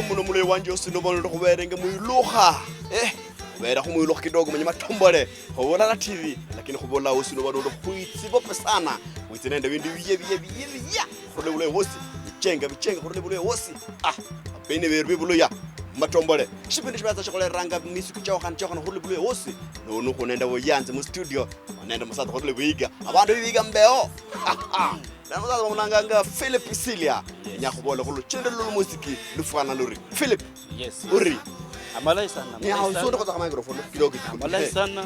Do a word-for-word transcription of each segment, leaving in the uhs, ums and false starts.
Muno mulayi wanje osi noba noli khuberenge mwilukha. Eh, khubera khumwilukha kidogo manye matombole. Khubola la T V, lakini khubola osi noba noli khwitsibope sana. Khwitsi nende bindu biye, biye, biye, biye. Khurula bulayi wosi. Bichenga, bichenga, khurula bulayi wosi. Ah, abene beru bibuluya. Matombole. Shipindi shibatsa shikhuleranga misiku chaokhana, chaokhana khurula bulayi wosi. Nono khunende buyanzi mu studio. Nende musatsa khurula Buiga. Abandu bibiga mbeo. Na musatsa bamulanganga Philip Isilia. Yes. Nyakhubola khuluchendo lulu musiki lufwana luri. Philip. Yes, yes. Uri. Amalayi sana, amalayi sana. Usunde khotsa microphone kidogo kidogo. Amalayi sana.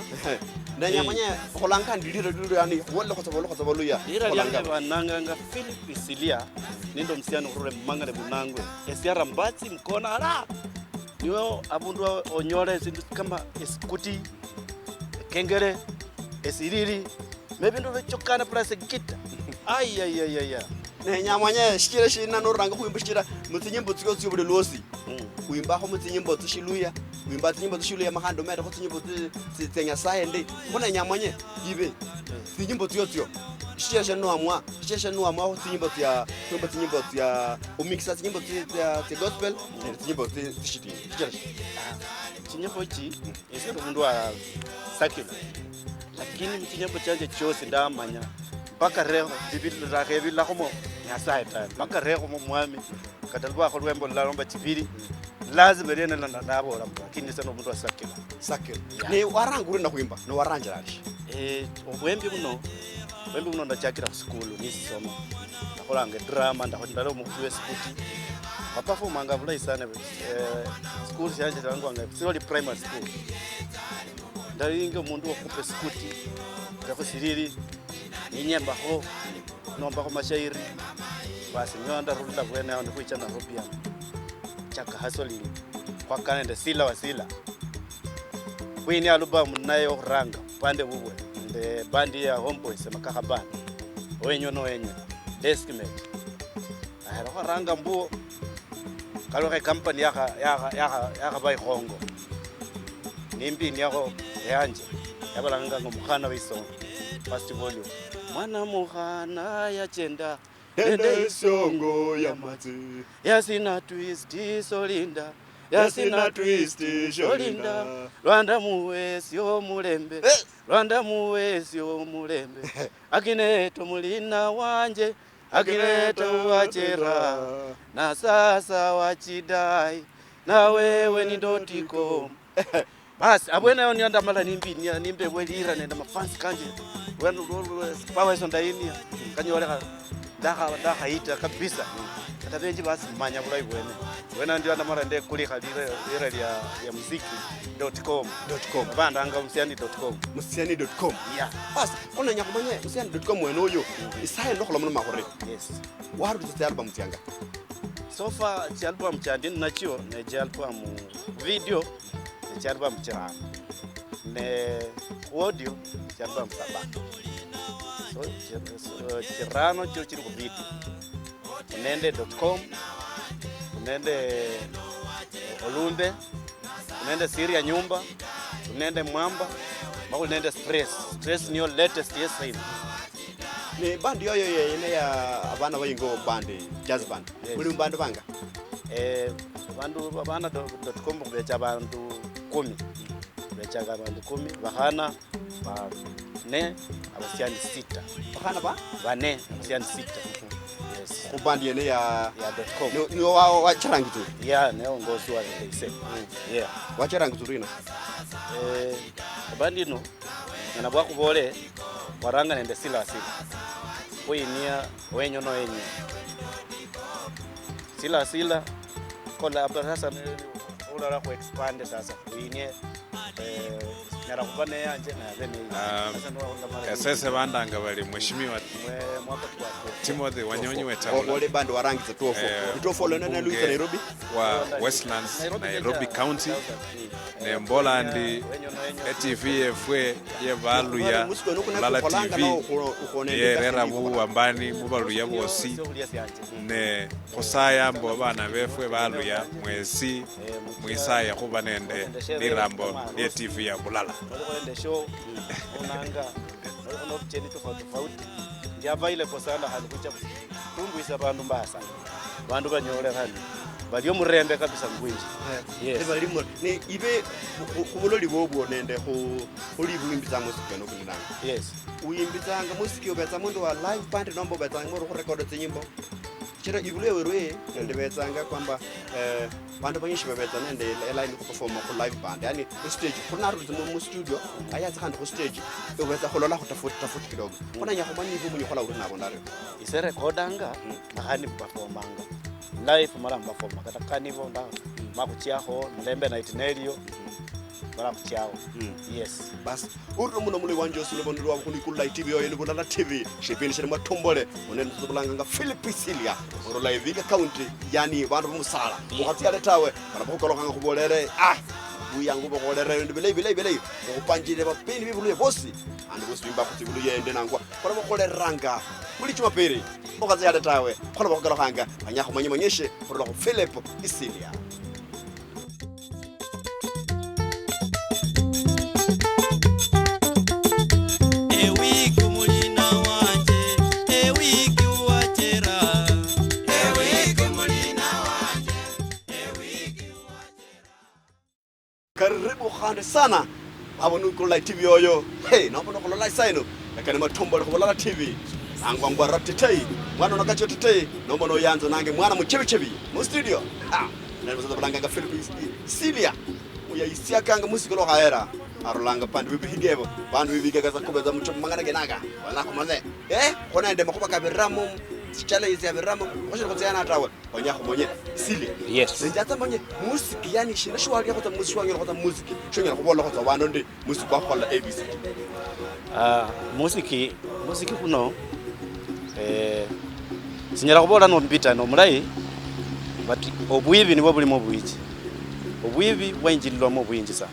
Nenya manye khulanga ndilira lulu yani wole khotsa bolo khotsa boluya. Lira lyange bananganga Philip Isilia, nende omusiani khurula mumangale munangwe. Esiara mbatsi mkona ala. Niwo abundu onyole esindu kama esikuti, ekengele, esiriri, mebindu bichokana plus egita. Ai, ai, ai, ai, ai. Nenya manye shichira shina noranga khwimba shichira mutsinyimbo tsio tsio buli lwosi. Mm. Khwimbakho mutsinyimbo tsishiluya, khwimba tsinyimbo tsishiluya makhandi omere kho tsinyimbo tsi- tsi- tsia Nyasaye ndi. Kho nenya manye ibe tsinyimbo tsio tsio. Shichira shina noamwa, shichira shina noamwa kho tsinyimbo tsia khwimba tsinyimbo tsia umikisa tsinyimbo tsia tsia- tsia gospel nende tsinyimbo tsi- tsishitingi. Shichira shi- Chinyimbo chi, ese ndi omundu wa secular. Lakini muchinyimbo chianje chiosi ndamanya, mpaka rekho, ndakhebilakhomo Nyasaye tawe. Mpaka rekhomo Mwami, kata lubakho lwembo lulala nomba chibili, lazima eliene lila nda- ndabola mbu, lakini ese ndi omundu wa secular. Secular. Yeah. Ne waranga uri nakhwimba, ne waranjira ari? Eh, obwembi buno, obwembi buno ndachakira khusikulu nisisoma. Ndakholanga edrama, ndakho- ndali omukhulu wesikuti. Wapafomanga bulayi sana, eh, sikulu sianje silangwanga Siroli Primary School. Ndalinga omundu wokhupa esikuti, ndakho siriri, ninyembakho, nombakho mashairi. Basi nio ndarula bwene ao nikhwicha Nairobi ano. Chaka hustling. Khwakana nende Sila wa Sila. Khwinia album naye yokhuranga, bupande bubwe, nende bandi ya Homeboys, Makakha Band. Owenywe nowenywe, Deskmate. Ahera khwaranga mbuo, kalukha ikampani yakha- yakha- yakha- yakhaba ikhongo. Nimbiniakho eyanje, yabalanganga Omukhana Weisongo, first volume. Mwana mukhana yachenda nende isongo ya matsi. Yasina twist solinda. Yasina twist solinda. Lwanda muwesi omulembe. Eh. Lwanda muwesi omulembe. Akineto mulina wanje. Akineto wachera. Na sasa wachidai. Na wewe ni dot com. Basi, abwene ao nio ndamala nimbinia, nimbebwe lira nende mafansi kanje. Bwene olwo, olwo, power eso ndainia, kanyolekha, ndakha- ndakhayita kabisa. Kata benji basimanya bulayi bwene. Bwene ao ndio ndamala ndekulikha lira- lira lia- lia muziki dot com. Dot com. Bandanga musiani dot com. Musiani dot com. Yeah. Basi, onenya khumanya musiani dot com wene oyo, isaye ndokhola muno makhore. Yes. Warulitsa tsi album tsianga? So far, tsi album tsia ndi nachio, ne tsi album video, ne tsi album chirano. Ne khu audio, tsi album saba. So, chi- so, chirano chio chili khu video. Nende dot com, nende Olumbe, nende Siri ya Nyumba, nende Mwamba, ma khuli nende Stress. Stress niyo latest yesaino. Ni band yoyo yene ya abana bayingo band, jazz band. Yes. Muli mu band banga? Eh, abandu, abana do- dot com khubecha abandu kumi. Khubechanga abandu kumi, bakhana bane, abasiani sita. Bakhana ba? Bane, abasiani sita. Yes. Khu band yene ya ya dot com. Ni- niwo wa- wacharangitwe? Yeah, ne ongosi wa ise. Yeah. Wacharangitwe rina? Eh, band ino, ngana bwakhubole, waranga nende Sila Sila. Khuyinia wenyo no wenyo. Sila Sila, kola labda sasa ne- ulala khu expand sasa. Khuyinie, eh, nyala khuba neyanje, nabe neye. Ah, sasa niwakhula mara esese bandanga bali Mheshimiwa mwe- mwaka kwa- Timothy Wanyonyi Wetangula. Ole band warangitse two oh four. Eh, two oh four lwene mbunge lwitsa Nairobi. Wa Westlands, Nairobi County. Ne mbola ndi, e T V yefwe ye Baluya, Bulala T V, yerera buwambani mu Baluya bosi. Ne khusaya mbo bana befwe Baluya mwesi mwisaye khuba nende lirambo lie T V ya Bulala. Nolikho nende show, onanga, nolikho nobucheni tofauti tofauti. Ndi available sana khandi khucha khutungwisa bandu mbasa. Bandu banyole khandi. Bali omurembe kabisa mubwinji. Eh, yes. Bali mu-, ne ibe khu-, khubuloli bwobwo nende khu-, khuli bwimbitsanga musiki kwene okulilanga. Yes. Wimbitsanga musiki obetsa mundu wa live band nomba obetsanga mundu khurekoda tsinyimbo? Chira ibulu ewe rwe nende betsanga kwamba, eh, bandu banyishi babetsa nende line khuperforma khu live band. Yani stage, khuli narulitse mu, mu studio, ayatsa khandi khu stage, obetsa khulolakho tofauti, tofauti kidogo. Khunenya khumanya ibe omunyi khola uri nabo ndario. Ise rekodanga, mm, nakhandi mbaperformanga. Live mara mbaperforma. Kata kanibo nda, mm, makhuchiakho, mulembe night nelio, mm, mara khuchiao. Mm. Yes. Bas, uriro muno muli wanje osi nibonelwa khuni ku Light T V yoyo ni Bulala T V. Shipindi shiri Matombole. Munene nzubulanga nga Philip Isilia. Urula Vihiga County, yani bandu bomusala. Mukhatsi yale tawe, bana bakukolokhanga khubolere, ah, buyangu bakholere, bindu bilayi, bilayi, bilayi. Okhupanjire bapindi bibuluye bosi. Andi bosi bimba khutsi buluye ende nangwa. Khona bakhuleranga. Buli Jumapili. Okhatsi yale tawe, khona bakukolokhanga. Manya khumanye manyeshe, khurula khu Philip Isilia. Ewiki omulina wanje, ewiki wachera. Ewiki omulina wanje, ewiki wachera. Karibu khandi sana. Abo nukulola T V yoyo. Hey, nomba nokulola isaino. Lakini Matombole khu Bulala T V. Nangwa ngwa Rap Tetei. Mwana ono kacho Tetei. Nomba noyanzo nange mwana muchebichebi. Mu studio. Ha. Nani mzaza bulanga nga Philip Isilia. Muya isiakanga musiki lo khaera. Arulanga pandu bibihigebo. Pandu bibigega za kubeza mucho mangana genaga. Wala kumane. Eh? Khona ende makhuba kabiramo. Challenge yabiramo. Oshiri kutsiana tawe. Onya khumanye Isilia. Yes. Nenjatsa manye musiki, yani shina shiwalia khotsa musiki, shiwanyala khotsa musiki. Shonyala khubola khotsa bandu ndi musiki kwakhola A B C D. Ah, musiki, musiki kuno, eh, sinyala khubola nombita nomulayi, but obwibi nibwo bulimo obwinji. Obwibi bwainjililwamo obwinji sana.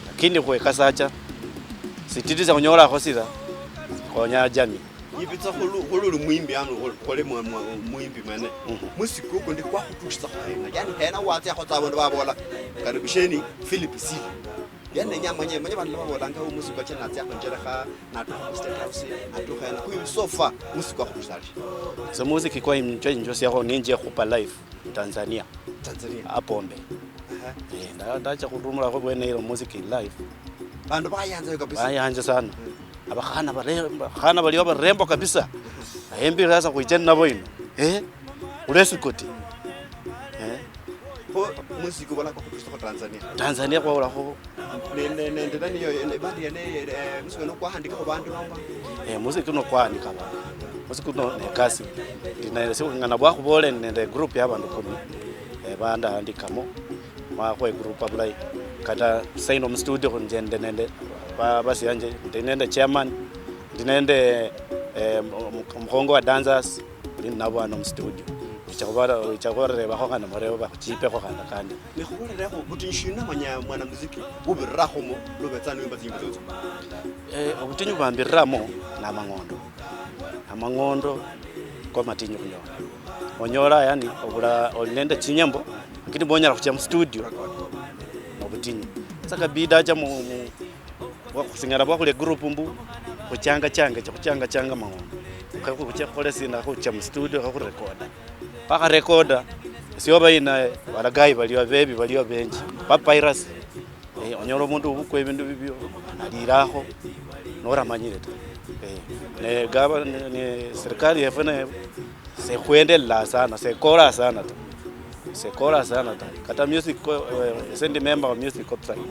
Lakini khwekasacha, sititi sia khunyolakho sila, khonya jamii. Yibitsa khulu-, khululi mwimbi ano, khul-, khuli mwa-, mwa-, mwimbi mwene. Mhm. Musiki kuko ndi kwakhutushitsa khwena. Yani hena watsiakho tsa abandu babola, "Karibisheni Philip Isilia." Yani nenya manye, manye bandu babolanga, "Uyu musiki wache natsia khunjerekha, natukha khu State House, natukha hena." Uyu so far, musiki kwakhutushitsa ali. So musiki kwa injo, injo siakho ninje khupa live Tanzania. Tanzania. Apombe. Aha. Eh, nda-, ndacha khurumulakho bwene ilo musiki live. Bandu bayanzayo kabisa. Bayanja sana. Mm. Abakhana bare-, bakhana baliwo barembo kabisa. Ahembi sasa khwiche nabo ino. Eh? Ule sukoti. Eh? Kho musiki ubona kwa kutusa kwa Tanzania. Tanzania kwa ulakho. Ne, ne, nende nani yo, ne, bandi ya ne, eh, musiki no kwahandika kwa bandu nomba? Eh, musiki no kwahandika bandu. Musiki no ne kasi. Ndina sio ngana bwa khubole nende group ya bandu kumi. Eh, banda andikamo. Mwa khwe group abulai. Kata saino mu studio khunjende nende ba-, basianje. Ndi nende chairman. Ndi nende, eh, mu-, mu-, mukhongo wa dancers. Khuli ninabo hano mu studio. Wicha khubara-, wicha khubarebakho khandi murebe bakhuchipekho khandi akandi. Ne khubolerekho butinyu shina manya mwanamuziki ubirirakhomo lubetsa niwimba tsinyimbo tsotso? Eh, obutinyu bwambiriramo ni amang'ondo. Amang'ondo ko matinyu khunyola. Onyola yani obula, oli nende tsinyimbo, lakini bonyala khuchia mu studio, nobutinyu. Sasa kabida acha mu, mu, Bwa-, khusinyala bwa khuli group mbu, khuchanga changa cha, khuchanga changa mang'ondo. Kha khuche khukhole sina, khucha mu studio, kha khurekoda. Khwakharekoda, sio bayina, balagayi baliwo, bebi baliwo benji. Ba piracy. Eh, onyola omundu obukwa ebindu bibio, nalirakho, noramanyire ta. Eh, ne gava-, ne, ne serikali yefu ne, sekhwendelelanga sana, sekora sana ta. Sekora sana ta. Kata music co-, eh, ese ndi member wa music copyright.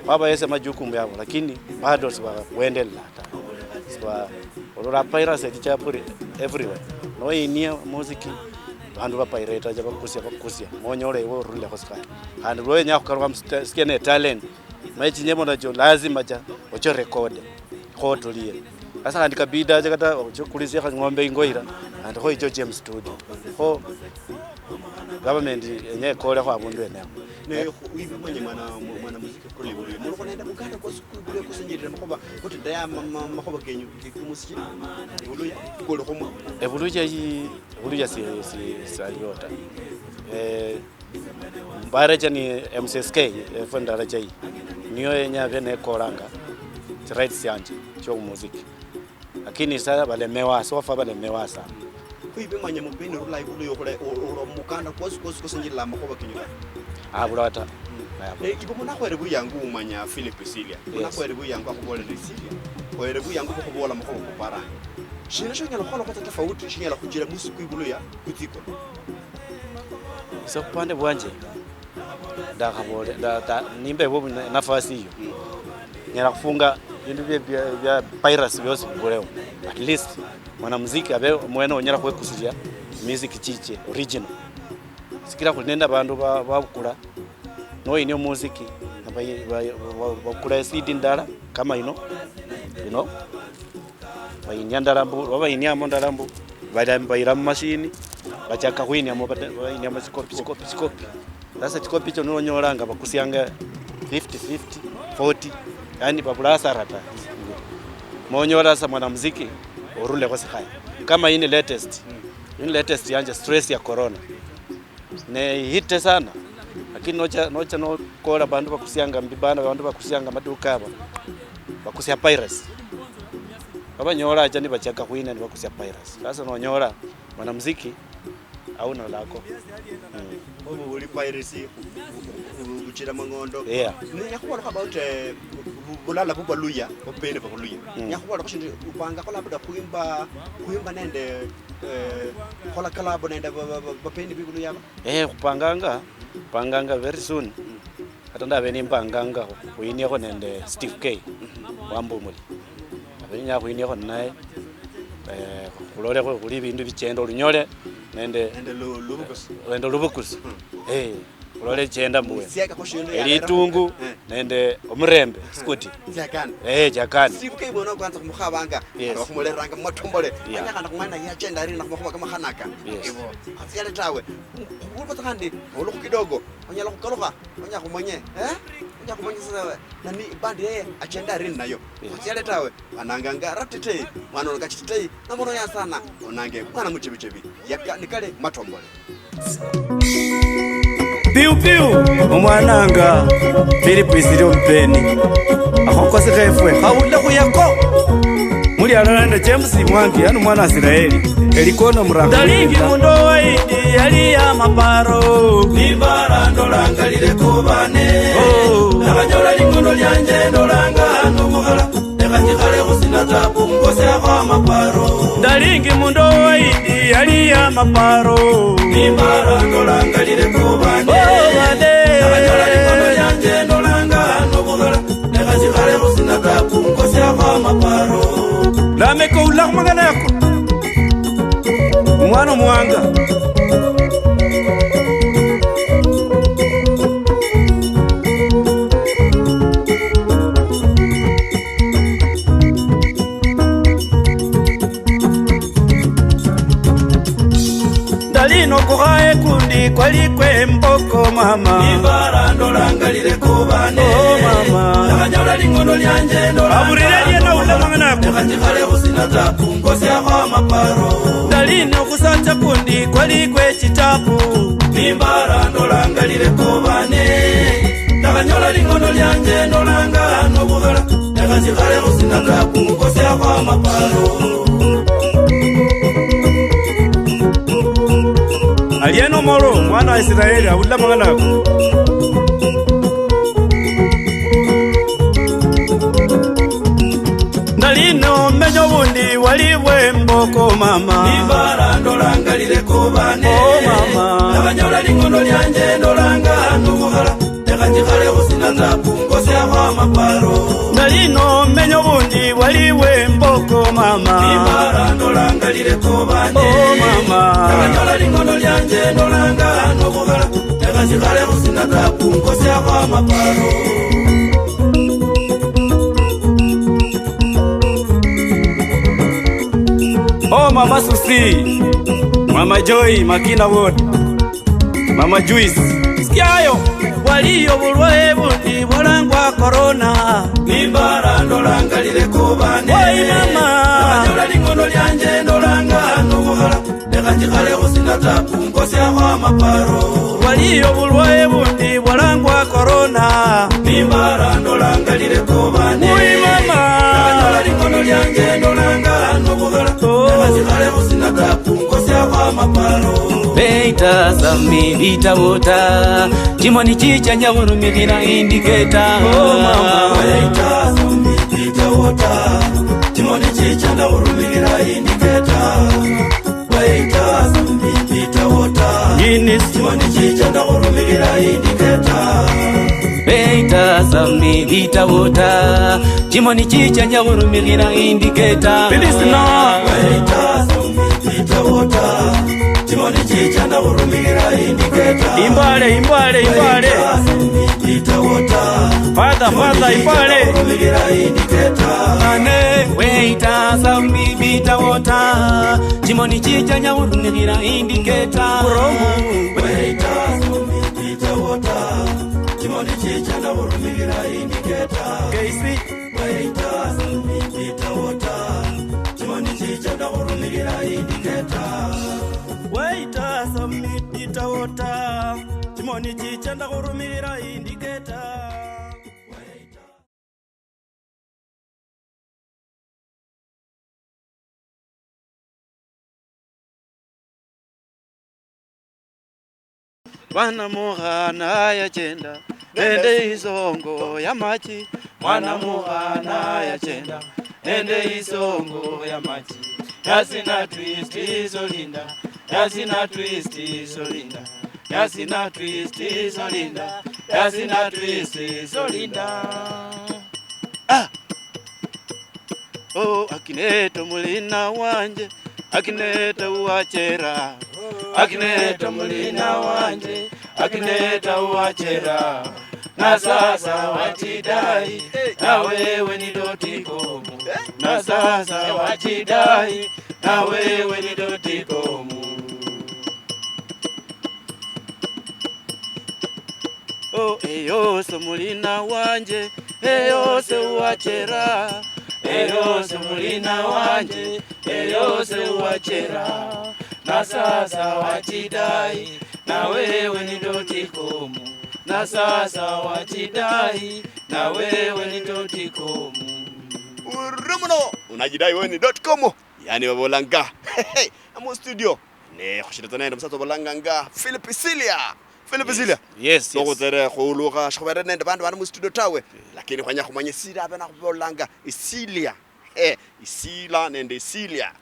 Khwabahesya majukumu yabo, lakini bado sibakhwendelelanga ta. Siba-, olora piracy echicha buli everywhere. Noyinia muziki, bandu bapirate aja bakusia, bakusia. Monyole iwe orulekho sikali. Khandi lwenya khukalukha mu sta-, sikia ne talent. Manye chinyimbo nacho lazima cha, ocho record. Kho otulie. Sasa khandi kabida acha kata ocho kulisia khang'ombe ingoira, khandi kho icho chie mu studio. Kho government yenya ekolekho abundu eneo. Ne khu-, wibi mwenye mwana, mwana muziki kule bule. Muno khonenda mukanda kwa siku bule kusenjerera makhoba, kuti daya ma-, ma-, makhoba kenyu ke-, ke muziki. Ebuluya, kule khomo. Ebuluya yi, ebuluya si, si, si aliota. Eh, Mbarecha ni M C S K, efwe ndaracha yi. Niyo yenya abe nekolanga tsi rights tsianje tsio muziki. Lakini sa balemewa, so far balemewa sana. Khwibimanya mupeni rula ibulu yokhula, o-, o-, omukanda kwosi, kwosi, kwosi njilila amakhuba kinyula. Abula ta. Mm. Abula. Ne, ibo munakhwere buyangu umanya Philip Isilia. Yes. Munakhwere buyangu akhubolera Isilia. Khwere buyangu bukhubola makhuba kuparanga. Shina shonyala khukhola khutsa tofauti, shinyala khuchira musiku ibulu ya kutsiko. Ise khupande bwanje, ndakhabole-, nda-, nda-, nimbebwa bu-, nafasi hiyo, nyala khufunga bindu bia, bia, bia piracy biosi bibulewo. At least, mwanamuziki abe omwene onyala khwekusilia music chiche, original. Sikila khuli nende abandu ba-, babukula, noyinia omuziki, bayi-, bayi-, ba-, ba-, babukula C D ndala, kama ino, ino, bayinia ndala mbu, babayiniamo ndala mbu, bala-, bayira mumashini, bachaka khwiniamo bata-, bayiniamo chikopi, chikopi, chikopi. Sasa chikopi icho nonyolanga bakusianga fifty fifty, forty, yani babula hasara ta. Monyola sasa mwanamuziki orulekho sikhaya. Kama hii ni latest, hii ni latest yanje, stress ya corona. Ne ihite sana. Lakini nocha, nocha nokola bandu bakusianga mbibana, bandu bakusianga maduka aba, bakusia piracy. Babanyola acha nibachaka khwina nibakusia piracy. Sasa nonyola mwanamuziki hauna lako. Mm. Obu buli piracy, bu-, bu-, bu-, buchira mang'ondo. Yeah. Ne, nyakhubolakho about, eh, bu-, bu-, bulala bu baluya, obupende bwa buluya. Mm. Nyakhubolakho shindu, upangakho labda khwimba, khwimba nende, eh, khukhola collab nende ba-, ba-, ba-, bapende bibuluya aba? Eh, khupanganga, khupanganga very soon. Mm. Kata ndabe nimbanganga khuyiniakho nende Steve K wa Mbumuli. Abe ninyala khuyiniakho ninaye, eh, khulolekho khuli ebindu bichenda olunyole nende, nende lu-, lubukusu. Nende lubukusu. Mm. Eh, khulole chenda mbuwe. Elitungu, eh, nende omurembe, skuti. Jakani. Eh, Jakani. Steve K mwana kwanza khumukhabanga, yes, khumuleranga mumatombole. Yeah. Anyakhana khumwana yachenda ari na khumakhuba kamakhanaka. Yes. Ibo, atsiale tawe. Khubulwa khandi, olukhu kidogo, onyala khukalukha. Onya khumanye, eh? Onya khumanye sasa nani bandi yeye achenda ari ninayo. Yes. Otsiale tawe, ananganga ratitei, mwana ono kachititei, namono ya sana, onange mwana muchebichebi, yaka nikale matombole. Piu piu, omwananga, Philip Isiri omupeni. Akhokose khefwe, khawulile khuyako. Muli alala nende James Mwangi, yani mwana Israeli. Elikona muranga. Ndalingi mundu owaindi yali ya maparo. Nimbara ndolanga lilekobane. Oh. Nakanyola ling'ondo lianje ndolanga hano mukhala. Lekha njikhale khusina tabu, ngosiakho amaparo. Ndalingi mundu owaindi yali ya maparo. Nimbara ndolanga lilekobane. Oh, bane. Nakanyola ling'ondo lianje ndolanga hano mukhala. Lekha njikhale khusina tabu, ngosiakho amaparo. Lameka oula khumang'ana yako. Omwana omuwanga. Ndali nokukhaye kundi kwali kwemboko mama. Nimbara ndolanga lilekobane. Oh, mama. Nakanyola ling'ondo lianje ndolanga. Aburire liena ula mang'ana ako. Lekha njikhale khusina tabu, ngosiakho amaparo. Ndali nokusacha kundi kwali kwechitabu. Nimbara ndolanga lilekobane. Nakanyola ling'ondo lianje ndolanga hano bukhala. Lekha njikhale khusina tabu, ngosiakho amaparo. Alieno moro, mwana wa Israeli, awulila mang'ana ako. Ndali nomenya obundi wali bwemboko mama. Nimbara ndolanga lilekobane. Oh, mama. Nakanyola ling'ondo lianje ndolanga hano bukhala. Lekha njikhale khusina tabu, ngosiakho amaparo. Ndali nomenya obundi wali wemboko mama. Nimbara ndolanga lilekobane. Oh, mama. Nakanyola ling'ondo lianje ndolanga hano bukhala. Lekha njikhale khusina tabu, ngosiakho amaparo. Oh, Mama Susi, Mama Joy, Makina Ward, Mama Juice. Sikiayo, waliyo bulwaye bundi bulangwa corona. Nimbara ndolanga lilekobane. Oi, mama. Nakanyola ling'ondo lianje ndolanga hano bukhala. Lekha njikhale khusina tabu, ngosiakho amaparo. Waliyo bulwaye bundi bwalangwa corona. Nimbara ndolanga lilekobane. Ui mama. Nakanyola ling'ondo lianje ndolanga hano Beita sami bitawota, chimoni chichanya khurumikhira indicator. Oh, mama. Beita sami bitawota, chimoni chichanya khurumikhira indicator. Beita sami bitawota, chimoni chichanya khurumikhira indicator. Beita sami bitawota, chimoni chichanya khurumikhira indicator. Please, no. Beita sami bitawota, chimoni chichanya khurumikhira indicator. Imbale, imbale, imbale. Beita sami bitawota, father, father, imbale. Khurumikhira indicator. Ane, beita sami bitawota, chimoni chichanya khurumikhira indicator. Beita sami bitawota, chimoni chichanya khurumikhira indicator. K C. Beita sami bitawota, chimoni chichanya khurumikhira indicator. Beita sami bitawota, chimoni chichanya khurumikhira indicator. Mwana mukhana yachenda nende isongo ya machi. Mwana mukhana yachenda nende isongo ya machi. Yasina twist solinda, yasina twist solinda, yasina twist solinda, yasina twist solinda. Ah! Oh, Akineto mulina wanje, Akineto uwachera. Akineto mulina wanje, Akineto uwachera. Na sasa wachidai, na wewe ni dotikomu. Na sasa wachidai, na wewe ni dotikomu. Oh, eyose mulina wanje, eyose uwachera. Eyose mulina wanje, eyose uwachera. Na sasa wachidai, na wewe ni dotikomu. Na sasa wachidai, na wewe ni dotikomu. Uri muno, unajidai wewe ni dotikomu. Yani babolanga. Mu studio. Ne khushirita nende musatsa obolanga nga Philip Isilia. Philip Isilia. Yes, yes. Nokhutsere khulukha, shikhubere nende bandu bandi mu studio tawe. Lakini khwenya khumanya Isilia abe nakhubolanga Isilia. Eh, Isila nende Isilia.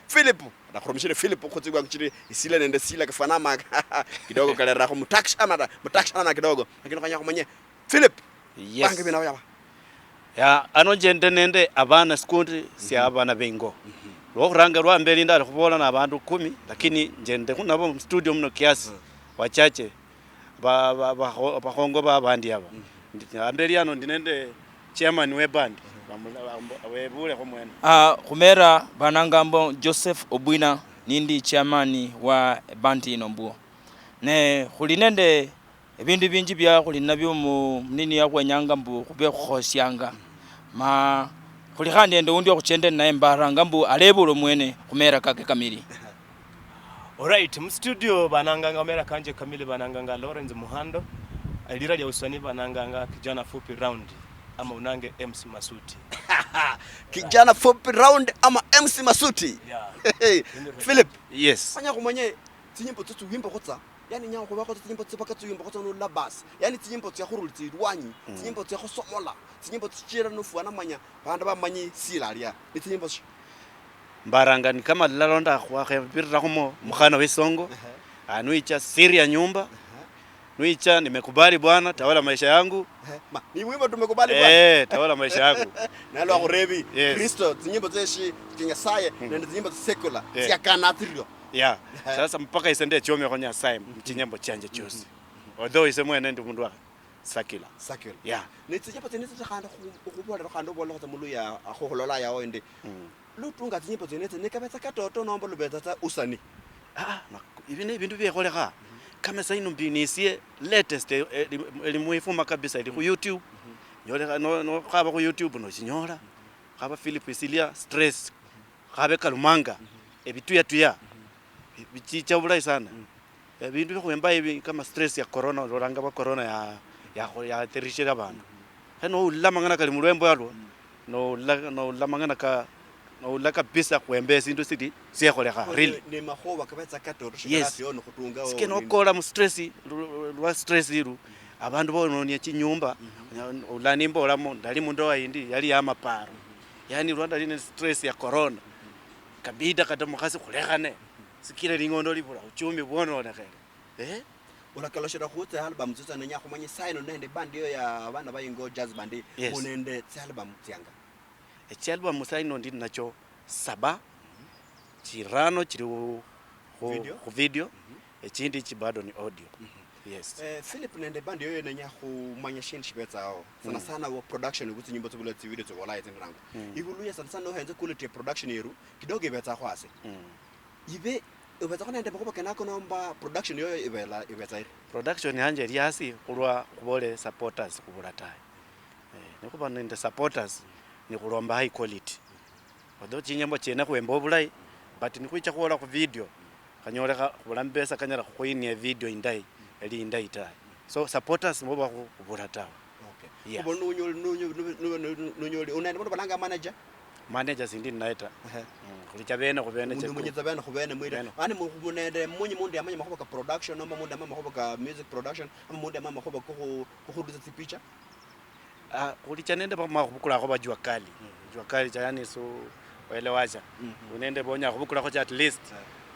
Philip, nakhurumishire Philip khutsibwa kuchiri Isila nende Sila kafwana amaka. Kidogo kalerakho mutakshana, mutakshana kidogo. Lakini khwenya khumanye Philip. Yes. Bange bina yaba. Ya, ano njende nende abana sikundi sia abana bengo. Lwokhuranga lwa mbeli ndali khubola na abandu kumi, lakini njende khu nabo mu studio muno kiasi, wachache, ba, ba, bakho-, bakhongo ba abandi aba. Ndi, ambeli ano ndi nende chairman we band, bamula-, bambo-, webulekho mwene. Ah, khumera bananga mbo Joseph Obwina, nindi chairman wa band yino mbuo. Ne khuli nende ebindu binji bia khuli nabio mu, munini ya khwenyanga mbu khube khukhosianga. Ma khuli khandi nende undi okhuchenda ninaye mbaranga mbu alebule omwene khumera kake kamili. Alright, mu studio bananganga omera kanje kamili, bananganga Lawrence Muhando, elira lia usani bananganga Kijana Fupi Round, ama unange M C Masuti. Kijana Fupi Round ama M C Masuti. Yeah. Philip. Yes. Fanya khumanye tsinyimbo tsitsu wimbo khutsa. Yani, nyala khubakho tsinyimbo tsibaka tsiwimbo khutsa nolola basi. Yani, tsinyimbo tsia khurulitsa ilwanyi, tsinyimbo tsia khusomola, tsinyimbo tsichira nofwana manya bandu bamanyi sila alia. Ni tsinyimbo shi? Mbaranga ni kama lilalo nda khwakhebirira khumo mukhana wesongo. Ehe. Ah, nuicha siri ya nyumba. Ehe. Nuicha nimekubali Bwana, tawala maisha yangu. Ehe. Ma, ni wimbo tumekubali Bwana. Eh, tawala maisha yangu. Nalwa khurebi, yes. Kristo, tsinyimbo tseshi, tsia Nyasaye, nende tsinyimbo tsia secular, tsiakana tsirio. Yeah. Ehe. Sasa mpaka ise ndechomekho Nyasaye muchinyimbo chianje chiosi. Although ise mwene ndi mundu wa secular. Secular. Yeah. Ne tsinyimbo tsienetso khandi khu-, okhubolera khandi obolera khutsa muluya akhokhulola yawo ende. Lutunga tsinyimbo tsienetso ne kabetsa katoto nomba lubetsa tsa usani? Ah, ah, ibi ne bindu biekholekha. Kama saino mbinisie latest, eh, eh, eli, eli mwifuma kabisa, eli khu YouTube. Nyolekha no, no khaba khu YouTube nochinyola. Khaba Philip Isilia stress. Khabe kalumanga, ebituyatuya, bi-, bichicha bulayi sana. Ebindu bia khwemba ebi kama stress ya corona, ololanga bwa corona ya, ya, yathirishire abandu. Khe noulila amang'ana kali mulwembo yalwo, noulila, noulila amang'ana ka, Noula kabisa khwemba esindu sili siekholekha, really. Ni makhuwa kabetsa katoto Yes. Shikalafi ono khutunga Sike nokola mu stress, lu- lwa stress ilu, abandu bononia chinyumba, ola nimbolamo, ndali mundoa yindi yali yamaparo. Yani lwa ndali ne stress ya corona, kabida kata mukhasi khulekhane, sikila ling'ondo libula, uchumi bwononekhele. Eh? Olakaloshera khu tsi album tsitsa nenya khumanya sign nende band yo ya abana ba Ingo Jazz Band. Yes. Munende tsi album tsianga. Echialbum sign ndi nacho saba, chirano chili khu- khu- Video? khu video, echindi chi bado ni audio. Yes. Eh, Philip nende band yoyo nenya khumanya shindu shibetsaho sana sana wo production kutsi nyimbo tsibula tsi video tsibola yetsi ndango. Ibuluya sana sana ohenze quality ya production yeru kidogo ibetsakho hasi. Ibe ubetsakho nende makhuba kenako nomba production yoyo ibela ibetsa iri? Production yanje eli hasi khulwa khubole supporters khubula tawe. Eh, nikhuba nende supporters nikhulomba high quality. Although chinyimbo chiene khwemba obulayi, but nikhwicha khwola khu video, khanyolekha khubula amapesa kanyala khukhuyinia video indayi, eli indayi tawe. So supporters nibo bakhubula tawe. Okay. Yes. Ubo nunyoli nunyoli nunyoli unaenda mundu balanga manager? Manager sindi ninaye ta. Ehe. Mm, khulicha bene khubene Mundu chekulu. Munyitsa bene khubene mwire. Bene. Yaani mu- munende munyi mundu yamanya makhuba ka production nomba mundu yamanya makhuba ka music production ama mundu yamanya makhuba kokhu- kokhurulitsa tsipicha? Ah, khulicha nende bama khubukulakho ba Jua Kali. Jua Kali cha yani su welewacha. Unende bonya khubukulakho cha at least.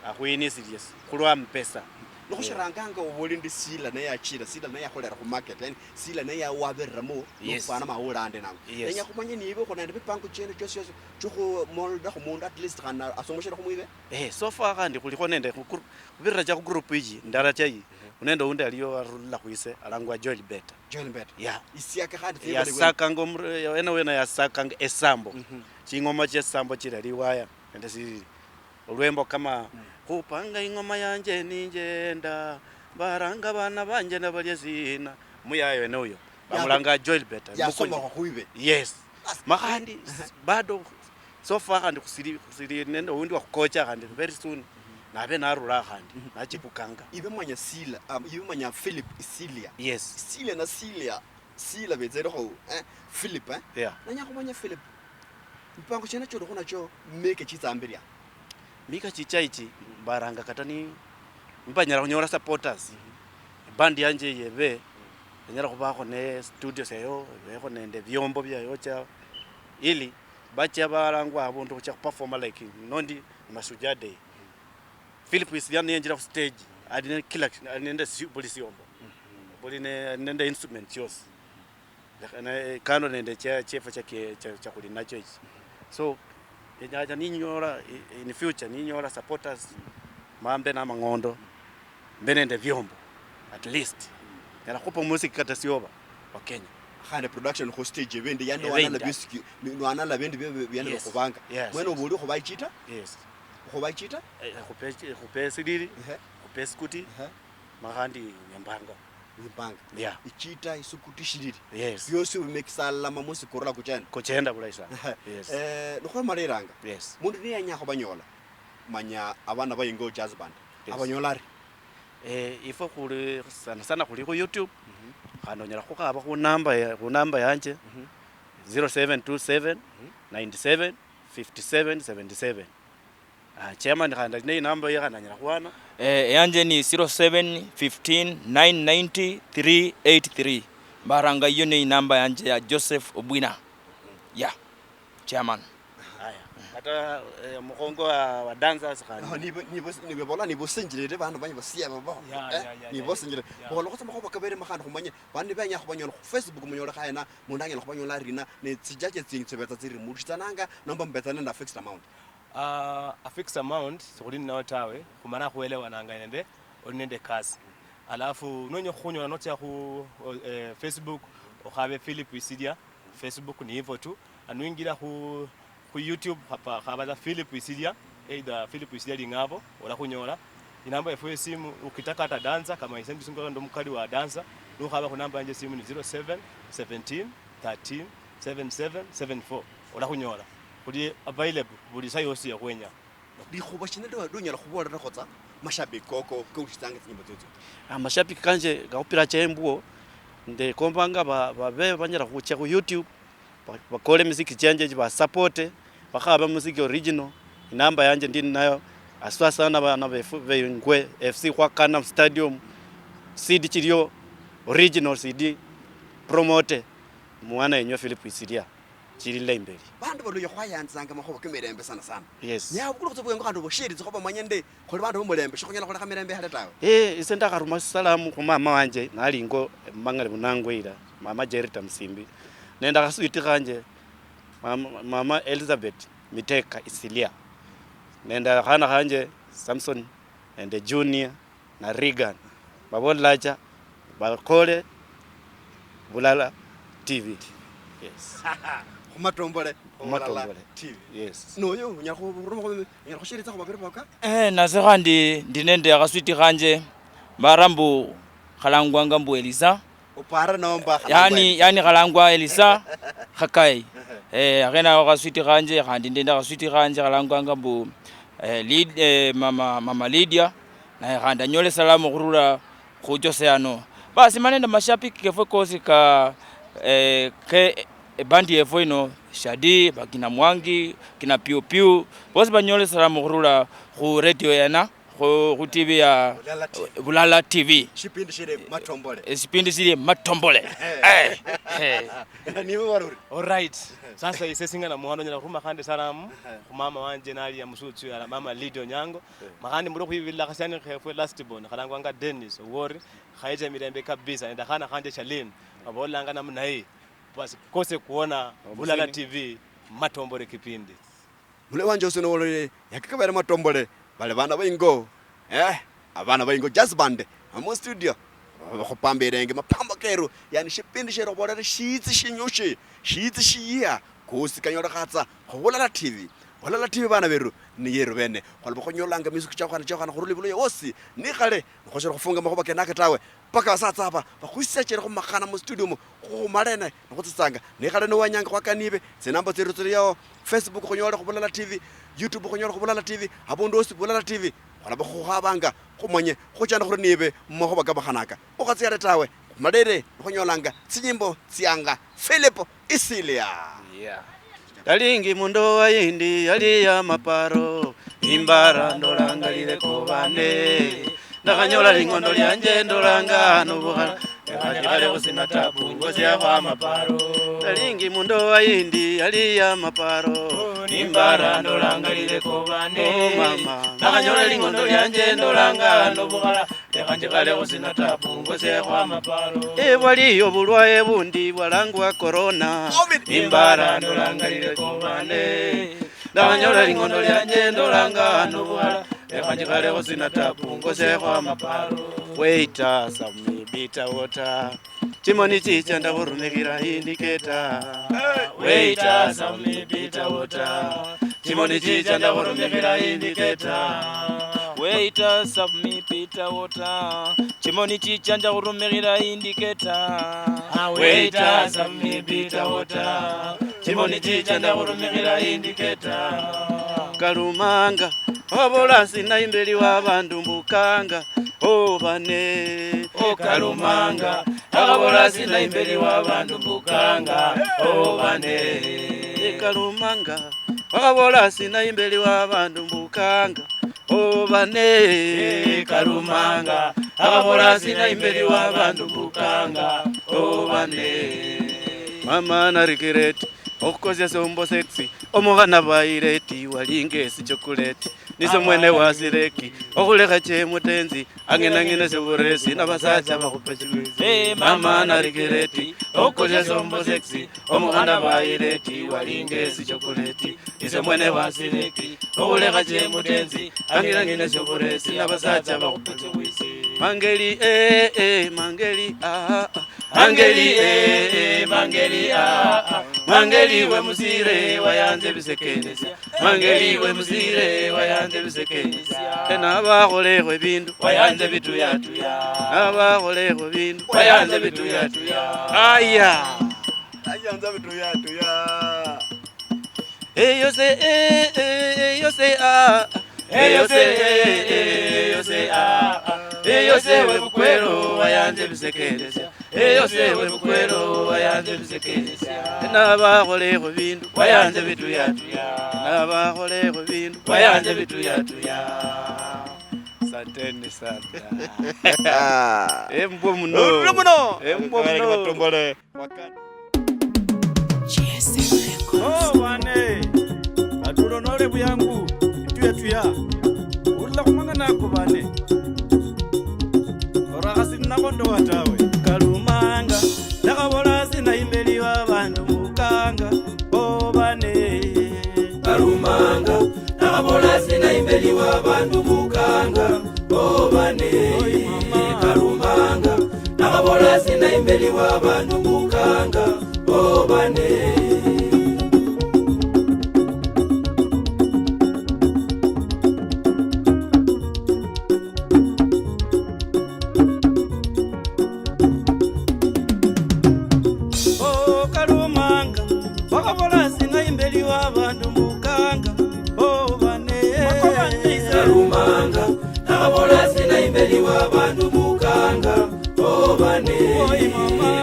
Akhuyinisilie khulwa mpesa. Nokhushiranganga oboli ndi Sila naye achira, Sila naye akholera khu market, yani Sila naye waberiramo Yes. Nokufwana maulande nango. Yes. Nenya khumanya niibe khunende mipango chiene chiosi chiosi chikhumolda khumundu at least khana asomoshera khumwibe. Eh, so far khandi khulikho nende khu group, khubirira cha khu group ichi ndara cha yi. Unende undi aliyo arula khwise alangwa Joel Beta. Joel Mbeta. Yeah. Isiake khandi yasakanga omur- wena wena yasakanga esambo. Chingoma chiesambo chila liwaya nende siriri. Olwembo kama khupanga ingoma yanje ninjenda, baranga bana banje nabalia sina. Muyaye wene uyo bamulanga Joel Beta. Yasoma khwibe. Yes. Makhandi bado so far khandi khusiri khusiri nende undi wakhukocha khandi very soon nabe narula khandi nachipukanga. Ibe manya Sila, um, ibe manya Philip Isilia. Yes. Isilia na Silia. Sila betserekho eh, Philip eh? Yeah. Nenya khumanya Philip. Mipango chiene cholikho nacho meke chitsambiria. Mika chicha ichi mbaranga kata ni mbanyala khunyola supporters. Band yanje yebe enyala khubakho ne studio syayo, ebekho nende ebyombo byayo cha ili bachia balangwa abundu khuchia khuperforma like nondi Mashujaa Day. Philip Isilia niyenjira khu stage ali ne kila ali nende si- buli siombo. Buli ne- nende instrument chiosi. Leka- ne- kando nende chia- chiefwe chia kie- chia- chia khuli nacho ichi. So enyacha ninyola i- in future ninyola supporters mambe namang'ondo mbe nende vyombo at least nyala khupa musiki kata sioba wa Kenya. Khandi production khu stage ebindi yani Ebindi. Wanala bisiki ni- wanala bindi byo byani Yes. Khubanga. Yes. Mwene obuli khuba ichita? Yes. Khuba ichita? Eh, khupe- khupe silili. Ehe. Khupe sikuti. Ehe. Makhandi nyembanga. Nyembanga. Yeah. Ichita isukuti shilili. Yes. Byosi bimekisa alala mamosi kurula kuchenda. Kuchenda bulayi sana. Yes. Eh, nikhwamala ilanga. Yes. Mundu niyenya khubanyola. Manya abana bayingo jazz band. Yes. Abanyola ari. Eh, ifwe khuli sana sana khuli khu YouTube. Khandi onyala khukhaba khu namba ya- khu namba yanje zero seven two seven nine seven fifty seven seventy seven. Ah, chairman khandi ali ne inamba ye khandi anyala khwana. Eh, yanje ni zero seven fifteen nine ninety three eight three. Mbaranga, iyo ne inamba yanje ya Joseph Obwina. Yeah. Chairman. Haya. Kata eh, mukhongo wa, wa dancers khandi. Aho nibo nibo nibo bola nibo senjirere bandu banye basiya babo. Yeah, yeah, yeah, nibo senjirere. Bola khotsa makhoba kabere makhandi khumanye bandi benya khubanyola khu Facebook munyole khayena mundu anyala khubanyola rina ne tsijaje tsingi tsibetsa tsiri mushitsananga nomba mbetsa nenda fixed amount. Ah, a fixed amount sikhuli ninayo tawe, khumala khwelewananga nende oli nende ekasi. Alafu nonya okhunyola notsia khu eh, Facebook okhabe Philip Isidia, Facebook ni hivyo tu. Anwingira khu, khu YouTube khapa- khabaza Philip Isidia, either Philip Isidia Ling'abo, olakhunyola. Inamba yefu yesimu ukitaka hata dancer kama ise ndi singa ndo mukali wa dancer, nukhaba khu namba yanje simu ni zero seven seventeen thirteen seven seven seven four. Olakhunyola. Khuli available buli saa yosi yakhwenya. Likhuba shina lia onyala khubolerakho tsa mashabiki koko koushitsanga tsinyimbo tsio tsio? Amashabiki kanje kakhupiracha embwo, ndekombanga ba- babe banyala khucha khu YouTube ba- bakole emiziki chianje echi basapote, Bakhaba muziki original, inamba yanje ndi ninayo, haswa sana bana befu, bengwe F C khwakana mu stadium, C D chilio original C D promote, mwana yenywe Philip Isilia, chilila imbeli. Bandu baluya khwayanzanga makhuwa kemirembe sana sana. Yes. Naye obukula khutsa bwengo khandi obushiritsi kho bamanye ndi khuli bandu bomulembe, shikhunyala khulekha mirembe ihale tawe. Eh, ise ndakharuma salamu khu mama wanje, nali ingo Mang'ale Bunangweira, mama Jerita Musimbi, nende akhaswiti khanje, mama, mama Elizabeth Miteka Isilia, nende akhana khanje Samson, nende Junior, na Reagan. Babolelacha, bakole Bulala T V. Yes. Khumatombole, Khumatombole. Bulala T V. Yes. Noyo, unyala khu-, unyala khushiritsa khu babiri boka? Eh, nase khandi ndi nende akhaswiti khanje, bara mbu khalangwanga mbu Elisa. Upara nomba yani, yani khalangwa Elisa Khakai. Eh, akhene ako khaswiti khanje, khandi ndi nende akhaswiti khanje khalangwanga mbu, eh, Lid-, eh, mama, mama Lydia. Naye khandi anyole salamu khurula khu Jose ano. Basi mani nende mashabiki kefwe kosi ka, eh, ke, eh, bandi yefwe ino, Shadi, bakina Mwangi, kina Piu Piu, bosi banyole salamu khurula khu radio yana, khu, khu T V ya Bulala T V. Bulala T V. Shipindi shili Matombole. Eh, shipindi shili Matombole. Eh, eh. Niwe waruri. All right. Sasa ise singana muhano nyala khuruma khandi salamu khu mama wanje nali ya musutsu ya mama Lydia Onyango. Makhandi mbule khwibirira khasiani khefwe last born, khalangwanga Dennis Owori, khayecha mirembe kabisa, nende khana khanje Charlene, babolanga namna hii, basi kose kuona Bulala T V, Matombole kipindi. Mule wanje ose nowolole, yake kabere Matombole, bale bana ba ingo, eh, abana ba ingo jazz band, mu studio, bakhupambirenge mapambo keru, yani shipindi shero bolere shitsi shinyushi, shitsi shiyia, kosi kanyolekhatsa, khu Bulala T V. Bulala T V bana beru, ni yeru bene. Khwalaba khunyolanga misuku chia khwana, chia khwana, khurula ibuluya wosi. Nikhale, nikhoshera khufunga makhuba kenaka tawe. Paka basatsa aba, bakhwisechera khumakhana mu studio mu, khumalene, nikhutsitsanga. Nikhale niwenyanga khwakanibe, tsinamba tsieru tsiri yao, Facebook khunyole khu Bulala T V, YouTube khunyole khu Bulala T V, abundu wosi Bulala T V. Khwalaba khukhabanga, khumanye, khuchanda khuri nibe, mu makhuba kamakhanaka. Ukhatsiale tawe, khumalere, nikhunyolanga, tsinyimbo, tsianga, Philip Isilia. Yeah. Ndalingi mundowa yindi yali ya maparo, imbara ndolanga lileko bane. Ndakhanyola ling'ondo lianje ndolanga nobukhala, lekha ndikhale khusina tabu, ngosiakho amaparo. Ndalingi mundowa yindi yali ya maparo, imbara ndolanga lileko bane. Oh, mama. Ndakhanyola ling'ondo lianje ndolanga nobukhala, lekha njikhale khusina tabu, ngosekho amaparo. Eh, bwaliyo bulwaye bundi bwalangwa corona. Covid. Imbara ndolanga lileko bane. Ndanyola ling'ondo lianje ndolanga nobukhala. Lekha njikhale khusina tabu, ngosekho amaparo. Waiter, some bitter water. Chimoni chicha ndakhurumikhira indicator. Waiter, serve me bitter water. Chimoni chicha ndakhurumikhira indicator. Waiter, serve me bitter water. Chimoni chicha ndakhurumikhira indicator. Ah, waiter, serve me bitter water. Chimoni chicha ndakhurumikhira indicator. Kalumanga, obola sina imbeli wa bandu mbukanga. Oh, bane. Oh, Kalumanga, akhabola sina imbeli wa bandu mbukanga. Oh, bane. Eh, Kalumanga, akhabola sina imbeli wa bandu mbukanga. Oh, bane. Eh, Kalumanga, akhabola sina imbeli wa bandu mbukanga. Oh, bane. Mama na regret, okhukosia sombo sexy, omukhana bayireti, walinga esi chocolate. Nise mwene wasireki, okhulekha che mutenzi, ang'inang'ine siburesi, nabasacha bakhupe chilwisi. Eh, mama na regret, okhukosia sombo sexy, omukhana bayireti, walinga esi chocolate. Nise mwene wasireki, okhulekha che mutenzi, ang'inang'ine siburesi, nabasacha bakhupe chilwisi. Mangeli, eh, eh, Mangeli, ah, ah. Mangeli, eh, eh, Mangeli, ah, ah. Mangeli we musire, wayanze bisekenesia. Mangeli we musire, wayanze bisekenesia. Ena abakholekho ebindu. Wayanze bituyatuya. Abakholekho ebindu. Wayanze bituyatuya. Aya. Wayanze bituyatuya. Eyose, eh, eh, eyose, ah, ah. Eyose, eh, eh, eyose, ah, ah. Eyose we bukwero, wayanze Wayanze bisekeresia. Eyo sewe bukwero, wayanze bisekeresia. Nabakholekho bindu, wayanze bituyatuya. Nabakholekho bindu, wayanze bituyatuya. Asanteni sana. Embwa muno. Orure muno. Embwa muno. Batongole. Wakati. Oh, bane. Atulo nole buyangu. Tuya, tuya. Urula khumang'ana ako, bane. Ora khasi nakho ndowa tawe. Kalumanga, ndakhabola sina imbeli wa bandu mukanga. Oh, bane. Kalumanga, ndakhabola sina imbeli wa bandu mukanga. Oh, bane. Kalumanga, ndakhabola sina imbeli wa bandu mukanga. Oh, bane. Oh, Kalumanga, wakhabola sina imbeli wa bandu mukanga. Oh, bane. Kalumanga, nakhabola sina imbeli wa bandu mukanga. Oh, bane.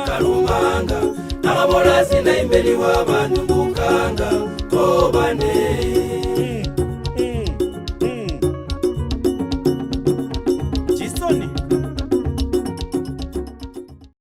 Kalumanga, nakhabola sina imbeli wa bandu mukanga. Oh, bane.